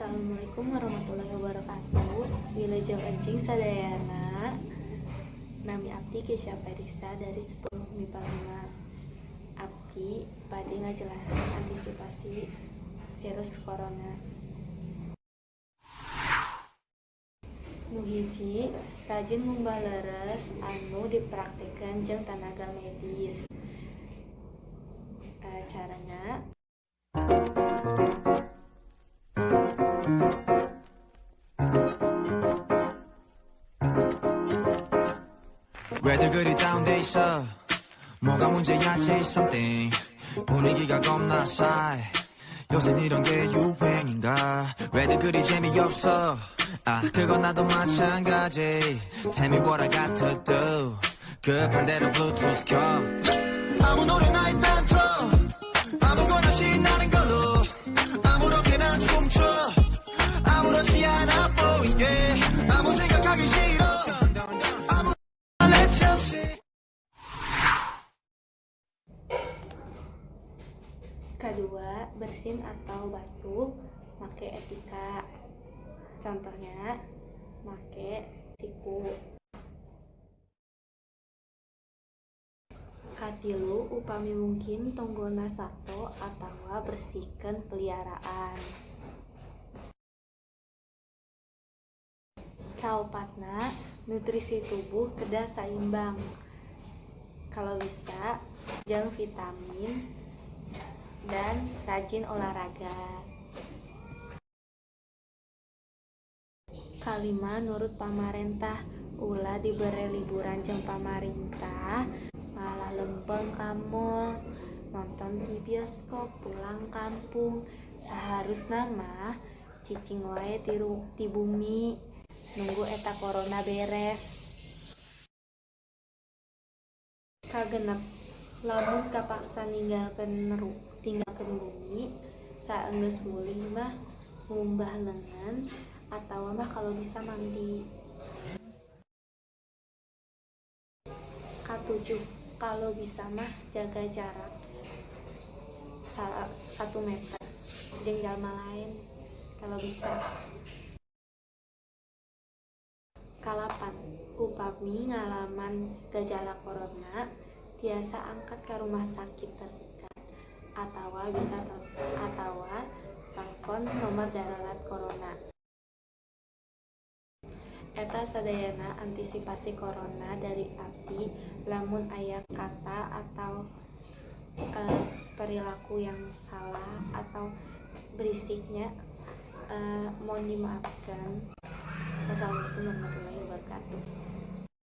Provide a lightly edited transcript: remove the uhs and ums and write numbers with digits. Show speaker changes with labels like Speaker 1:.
Speaker 1: Assalamualaikum warahmatullahi wabarakatuh. Wilujeng enjing sadayana. Nami abdi Kesya Periksa dari 10 MIPA 5. Abdi bade ngajelaskeun antisipasi virus corona. Nu hiji, rajin ngumbah leres anu dipraktekeun jeung tanaga medis. Carana
Speaker 2: 왜들 그리 다운돼 있어? 뭐가 문제야? Say something. 분위기가 겁나 싸해. 요새 이런 게 유행인가? 왜들 그리 재미없어? 아, 그건 나도 마찬가지. Tell me what I got to do. 급한 대로 블루투스 켜. 아무 노래나 일단 틀어. 아무거나 신나는 걸로. 아무렇게나 춤춰. 아무렇지 않아 보이게. 아무 생각하기 싫어. 아무 잠시.
Speaker 1: Kedua, bersin atau batuk make etika. Contohnya make siku. Katilu, upami mungkin tonggona sato atawa bersihkeun peliharaan. Kaopatna, nutrisi tubuh kedah saimbang. Kalau bisa jeung vitamin dan rajin olahraga. Kalima, nurut pamarentah. Ulah dibere liburan jeung pamarentah malah lempeng ka mall, nonton di bioskop, pulang kampung. Saharusna mah cicing wae di bumi nunggu eta corona beres. Kagenep, lamun kapaksa ninggalkeun bumi, saenggeus mulih mah ngumbah leungeun atawa mah kalau bisa mandi. Katujuh, kalau bisa mah jaga jarak 1 meter jeung jalma lain kalau bisa. Kalapan, upami ngalaman gejala corona tiasa angkat ka rumah sakit terdekat atawa bisa atawa telepon nomor darurat corona. Eta sadayana antisipasi corona dari abdi. Lamun aya kata atau perilaku yang salah atau berisiknya, mohon dimaafkan. Wassalamualaikum warahmatullahi wabarakatuh.